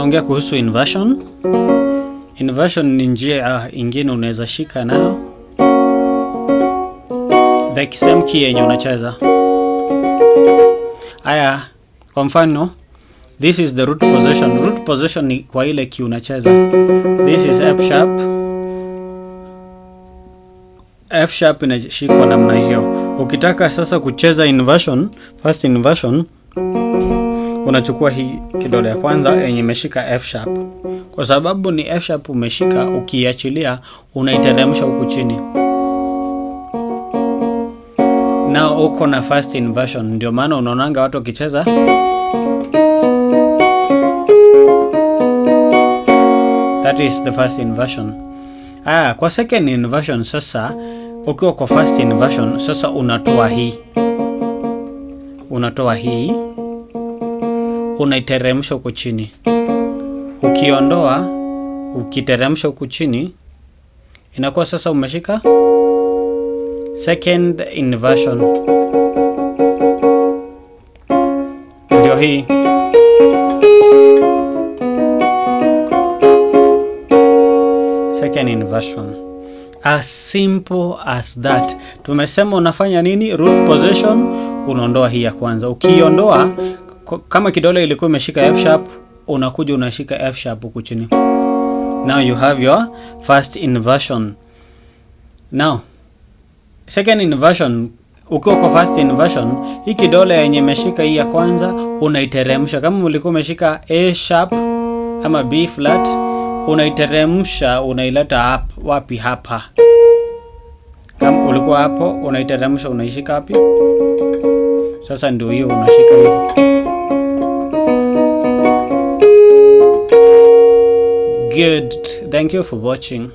Tumeongea kuhusu inversion. Inversion ni njia ingine unaweza shika nayo the same key yenye unacheza. Aya, kwa mfano this is the root position. Root position ni kwa ile key unacheza. This is F sharp. F sharp inashikwa namna hiyo. Ukitaka sasa kucheza inversion, first inversion, unachukua hii kidole ya kwanza yenye imeshika F sharp. Kwa sababu ni F sharp umeshika, ukiachilia unaiteremsha huku chini. Now uko na first inversion, ndio maana unaonanga watu wakicheza. That is the first inversion. Ah, kwa second inversion sasa, ukiwa kwa first inversion sasa unatoa hii, unatoa hii, unaiteremsha huku chini. Ukiondoa, ukiteremsha huku chini, inakuwa sasa umeshika second inversion, ndio hii. Second inversion. As simple as that. Tumesema unafanya nini? Root position, unaondoa hii ya kwanza. Ukiondoa, kama kidole ilikuwa imeshika F sharp, unakuja unashika F sharp huku chini. Now you have your first inversion. Now second inversion, ukiwa kwa first inversion, hii kidole yenye imeshika hii ya kwanza unaiteremsha. Kama ulikuwa umeshika A sharp ama B flat, unaiteremsha, unaileta hapa wapi? Hapa. Kama ulikuwa hapo, unaiteremsha, unaishika wapi? Sasa ndio hiyo unashika hivi. Good. Thank you for watching.